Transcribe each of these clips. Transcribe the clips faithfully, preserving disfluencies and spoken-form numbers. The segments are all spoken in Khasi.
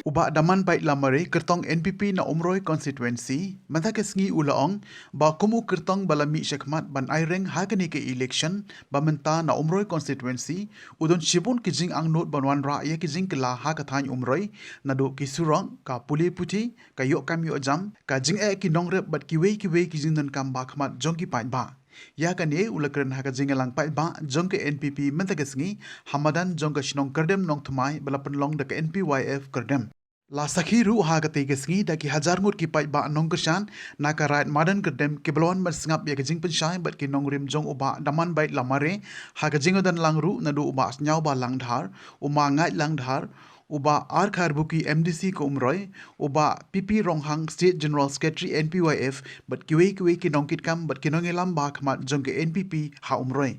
U Bah Damanbait Lamare, kyrtong N P P na Umroi constituency, mynta ka sngi u la ong ba kum u kyrtong ba la mih shakhmat ban aireng ha kane ka election ba mynta na Umroi constituency, u don shibun ki jingangnud ban wanrah ïa ki jingkylla ha ka thaiñ Umroi, naduh ki surok, ka pule puthi, ka ïoh kam ïoh jam, ka jingeh ki nongrep bad kiwei kiwei ki jingdonkam ba khmat jong ki paidbah. Ïa kane u la kren ha ka jingïalang paidbah jong ka N P P mynta ka sngi ha madan jong ka shnong Kyrdem Nongthymmai ba la pynlong da ka N P Y F Kyrdem. La sakhi ruh ha katei ka sngi da ki hajar ngut ki paidbah nongkyrshan na ka Raid Madan Kyrdem kiba la wan ban sngap ïa ka jingpynshai bad ki nongrim jong u Bah Damanbait Lamare, ha ka jingdon lang ruh naduh u Bah Sniawbah Langdhar, u Ma Ngait Langdhar, u Bah R Kharbuki, M D C ka Umroi, u Bah P P Ronghang, State General Secretary N P Y F, bad kiwei kiwei ki nongkitkam bad ki nongïalam ba khmat jong ka N P P ha Umroi.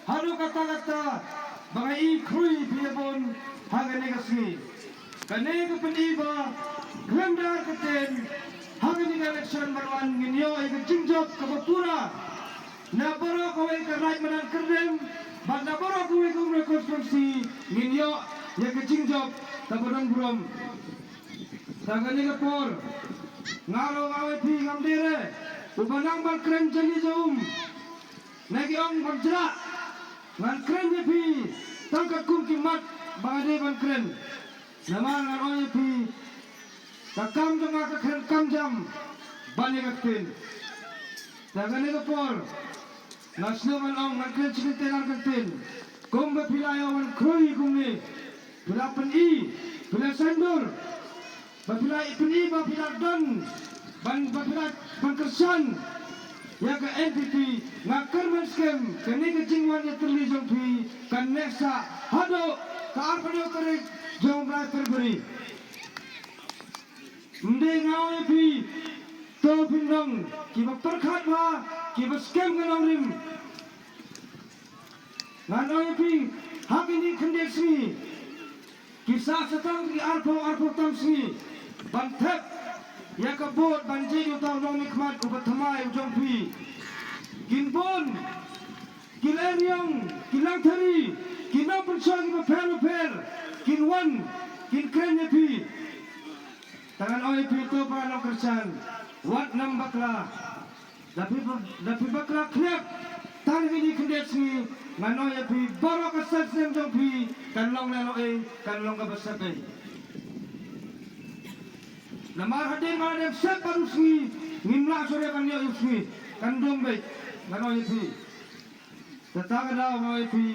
Haduh katta katta ba nga ïohi khrui phi ïa bun ha kane ka sngi. Kane ka pyni ba khlem da ka ktien ha kane ka election ban wan ngin ïoh ïa ka jingjop kaba pura na baroh kawei ka Raid Madan Kyrdem bad na baroh kawei ka Umroi constituency ngin ïoh ïa ka jingjop kaba don burom. Sa kane ka por nga ruh nga ong ïa phi ngam dei re uba nang ban kren jali ja um. Na ki ong ban jrah ngan kren ïa phi tang katkum ki mat ba nga dei ban kren. Namar ngan ong ïa phi ka kam jong nga ka kren kam jam ban ïa ka ktien. Sa kane ka por nga sngewbha ban ong ngan kren shi kyntien ar kyntien. Kumba phi la ïoh ban khrui kumne phi la pyni phi la sngewdur ba phi la pyni ba phi la don ban ba phi la ban kyrshan ïa ka N P P. Nga kyrmen skhem kane ka jingwan ïatylli jong phi kan neh sah haduh ka arphew hynñiew tarik jong u bnai February. Ym dei nga ong ïa phi to phin long kiba pyrkhat bha kiba skhem ka nongrim. Ngan ong ïa phi ha kine khyndiat sngi ki sah sa tang ki arphew arphew tam sngi ban thep ïa ka vote ban jied uta u nongmihkhmat uba thymmai u jong phi. Kin bun ki leh riong ki langthari ki nongpynshoi kiba pher bapher kin wan kin kren ïa phi. Te ngan ong ïa phi to para nongkyrshan wat nym bakla. Da phi ba- da phi bakla khlieh tang kine khyndiat sngi ngan ong ïa phi baroh ka sep snem jong phi kan long lehnohei kan long kaba sep ei. Namar hadien ba la dep sep bad u sngi ngim lah shuh re ban ïoh ïa u sngi kan dum beit ngan ong ïa phi. Te ta ka daw ngan ong ïa phi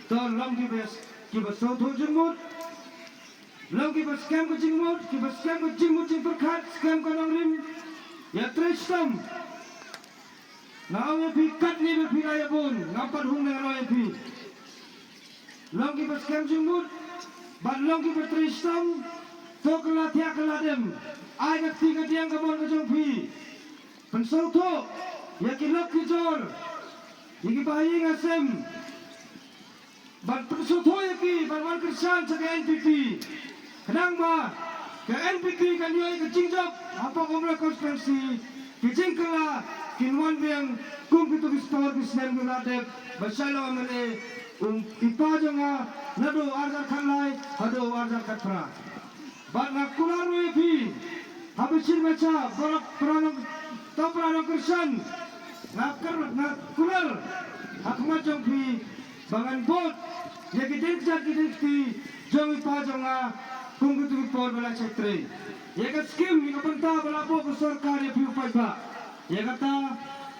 to long kiba kiba sngewthuh jingmut. Long kiba skhem ka jingmut kiba skhem ka jingmut jingpyrkhat skhem ka nongrim. Ïatrei shitom. Nga ong ïa phi katne ba phi la ïa bun ngam pat hung nang ong ïa phi. Long kiba skhem jingmut bad long kiba trei shitom. To kylla thiah kylla dem ai ka kti ka diang ka mon ka jong phi. Pynsngewthuh ïa ki lok ki jor ïa ki bahaïing hasem. Ban pynsngewthuh ïa ki ban wan kyrshan sha ka N P P. Khnang ba ka N P P kan ïoh ïa ka jingjop hapoh Umroi constituency. Ki jingkylla Kin wan biang kum kito ki sport ki snem ki la dep ba shai long M L A, um, i pa jong nga naduh ar hajar khatlai haduh ar hajar khatphra. Bad nga kular ruh ïa phi ha ba shin ma cha para para nong to para nongkyrshan, nga kar nga kular ha khmat jong phi ba ngan bud ïa ki ding kjat ki ding kti jong i pa jong nga kum kito ki por ba la shai trei. Ïa ka skim ïa ka bynta ba la buh ka sorkar ïa phi u paidbah. Ïa kata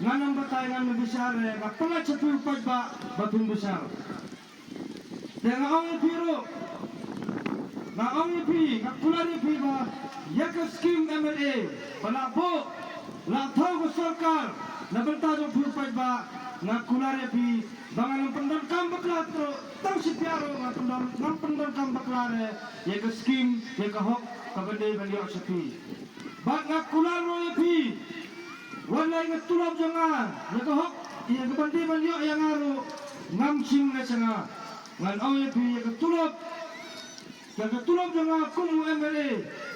ngan ym batai ngan ym bishar, eh, nga pynlait sha phi u paidbah ba phin bishar. Te nga ong ïa phi ruh, nga ong ïa phi, nga kular ïa phi ba ïa ka skim M L A ba la buh la thaw ka sorkar na bynta jong phi u paidbah, nga kular ïa phi ba ngan ym pyndonkam bakla ruh, tang shi pia ruh ngan pyndon ngan pyndonkam bakla re ïa ka skim, ïa ka hok ka ban dei ban ïoh sha phi. Bad nga kular ruh ïa phi, wat la ïa ka tulop jong nga, ïa ka hok ïa ka ban dei ban ïoh ïa nga ruh ngam shim na sha nga. Ngan ong ïa phi ïa ka tulop, ïa ka tulop jong nga kum u M L A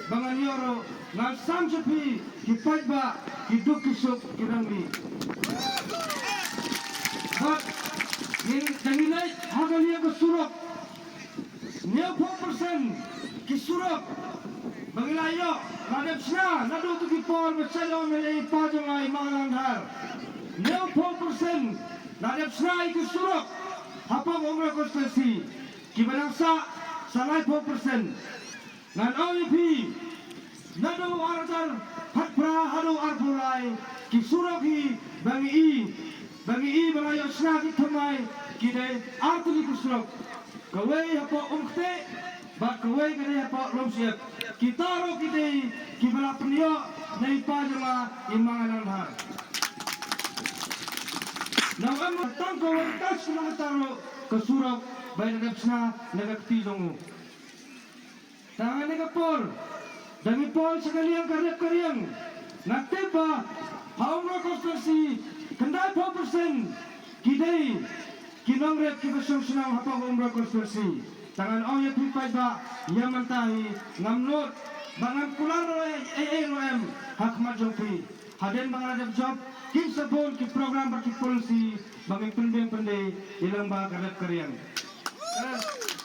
ba ngan ïoh ruh ngan sam sha phi ki paidbah, ki duk ki suk ki rangli. Bad ngin da ngi leit ha ka liang ka surok, hynñiewphew percent ki surok ba ngi la ïoh la dep shna naduh tu ki por ba shah long M L A i pa jong nga i Manglan Dhar. Hynñiewphew percent la dep shna ïa ki surok hapoh Umroi constituency, kiba dang sah sa laiphew percent. Ngan ong ïa phi, naduh ar hajar khatphra haduh arphew lai, ki surok hi ba ngi i, ba ngi i ba la ïoh shna ki thymmai, ki dei ar tylli ki surok. Kawei hapoh Umkhteh bad kawei ka dei hapoh Lumshyiap. Kita ruh ki dei kiba la pynïoh na i pa jong nga i Manglan Dhar. Nangta tang kawei ka shnong kata ruh ka surok ba i la dep shna na ka kti jong u. Tang ha kane ka por da ngi poi sha ka liang ka rep ka riang, nga tip ba ha Umroi constituency khyndaiphew percent ki dei ki nongrep kiba shong shnong hapoh Umroi constituency. Tang ngan ong ïa phi paidbah, ïa mynta hi ngam nud ba ngan kular ei ei ruh em ha khmat jong phi. Hadien ba nga la dep jop, kin sa bun ki program bad ki policy ba ngin pynbiang pyndei ïa lyngba ka rep ka riang.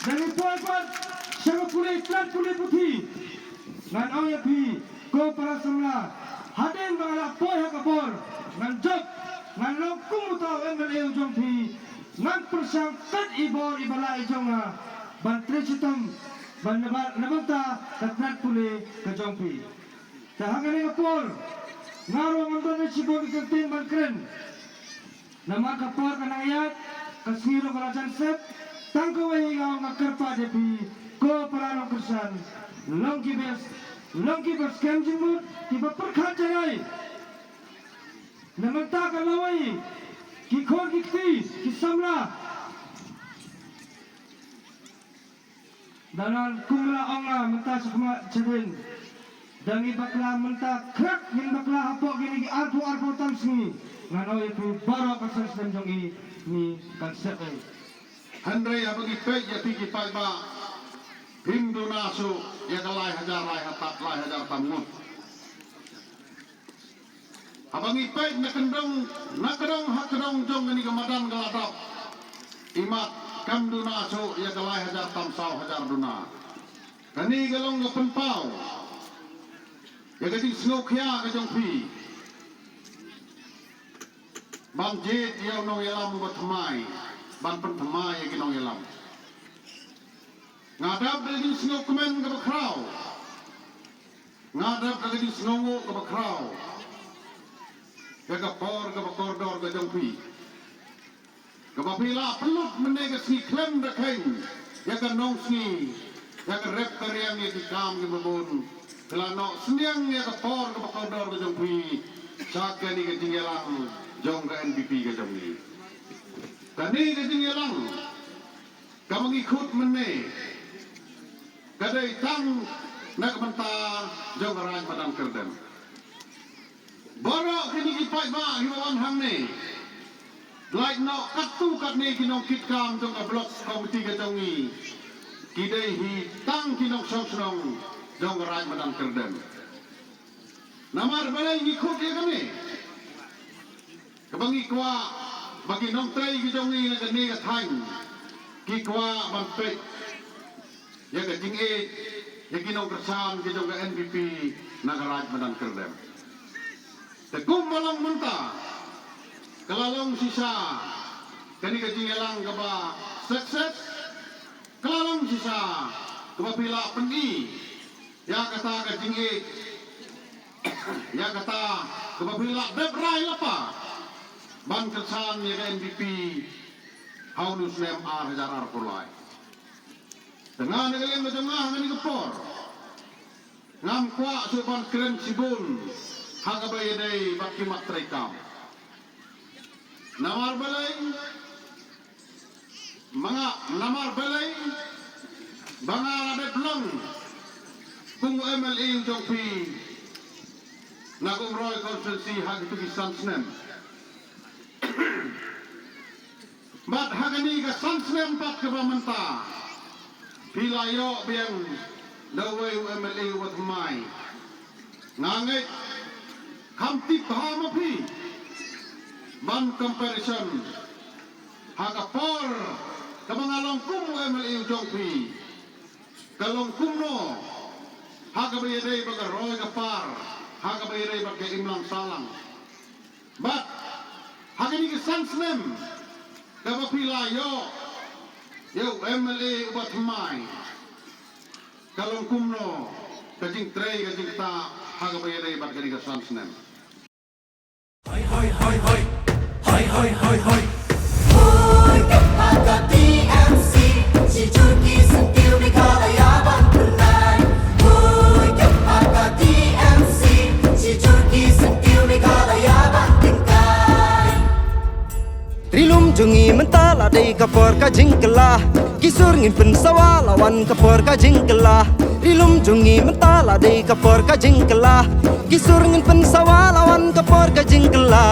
Da ngi poi pat sha ka pule tnat pule puthi, ngan ong ïa phi ko para samla, hadien ba nga la poi ha ka bor ngan jop, ngan long kum uta u M L A u jong phi, ngan pyrshang kat i bor iba la i jong nga ban trei shitom ban na bynta ka tnat pule ka jong phi. Te ha kane ka por nga ruh ngam don shibun ki kyntien ban kren. Namar ka por ka nang ïaid, ka sngi ruh ka la jan sep. Tang kawei hi nga ong, nga kyrpad ïa phi ko para nongkyrshan, long kiba, long kiba skhem jingmut, kiba pyrkhat jngai. Na mynta ka lawei ki khun ki kti ki samla. Da ngan kum la ong nga mynta shakhmat shadien, da ngi bakla mynta, khreh ngin bakla hapoh kine ki arphew arphew tam sngi. Ngan ong ïa phi baroh ka seng snem jong ngi, ngi kan sep ei. Hynrei haba ngi peit ïa phi ki paidbah, phim duna shuh ïa ka lai hajar, lai hajar, lai hajar tam ngut. Haba ngi peit na kyndong, na kyndong ha kyndong jong kane ka madan ka Ladrop, imat kam duna shuh ïa ka lai hajar tam saw hajar duna. Kane ka long ka pynpaw ïa ka jingsngewkhia ka jong phi ban jied ïa u nongïalam uba thymmai, ban pynthymmai ïa ki nongïalam. Nga dap da ka jingsngewkmen kaba khraw. Nga dap da ka jingsngewnguh kaba khraw ïa ka por kaba kordor ka jong phi, kaba phi la pynlut mynne ka sngi khlem da kheiñ ïa ka nongsngi, ïa ka rep ka riang, ïa ki kam kiba bun. Phi la noh synñiang ïa ka por kaba kordor ka jong phi sha kane ka jingïalang jong ka N P P ka jong ngi. Kane ka jingïalang kaba ngi khot mynne ka dei tang na ka bynta jong ka Raid Madan Kyrdem. Baroh kine ki paidbah kiba wan hangne, lait noh katto katne ki nongkitkam jong ka Block Committee ka jong ngi, ki dei hi tang ki nongshong shnong jong ka Raid Madan Kyrdem. Namar balei ngi khot ïa kane? Kaba ngi kwah ba ki nongtrei ki jong ngi na kane ka thaiñ ki kwah ban peit ïa ka jingïeit ïa ki nongkyrshan ki jong ka N P P na ka Raid Madan Kyrdem. Te kumba long mynta ka la long shisha kane ka jingïalang kaba success, ka la long shisha kaba phi la pyni ïa kata ka jingïeit, ïa kata kaba phi la dep rai lypa ban kyrshan ïa ka N P P ha une u snem ar hajar arphew lai. Te nga na ka liang ka jong nga ha kane ka por ngam kwah shuh ban kren shibun ha kaba ïadei bad ki mat treikam. Namar balei? Ma nga, namar balei ba nga la dep long kum u M L A u jong phi na ka Umroi constituency ha kito ki san snem. Bad ha kane ka san snem pat kaba mynta phi la ïoh biang da uwei u M L A uba thymmai. Nga ngeit kham tip bha ma phi ban comparison ha ka por kaba nga long kum u M L A u jong phi ka long kumno ha kaba ïadei bad ka roi ka par, ha kaba ïadei bad ka imlang sahlang. Bad ha kine ki san snem kaba phi la ïoh ïa u M L A uba thymmai, ka long kumno ka jingtrei ka jingktah ha kaba ïadei bad kine ki san snem. Hoi, hoi, hoi, hoi. Hoi, hoi, hoi, hoi. Hoi, ka paka T M C. Shi jur ki syntiew Meghalaya ban pynlait. Hoi, ka paka T M C. Shi jur ki syntiew Meghalaya ban tyngkai. Ri lum jong ngi mynta la dei ka por ka jingkylla. Ki sur ngin pynsawa la wan ka por ka jingkylla. Ri lum jong ngi mynta la dei ka por ka jingkylla. Ki sur ngin pynsawa la wan ka por ka jingkylla.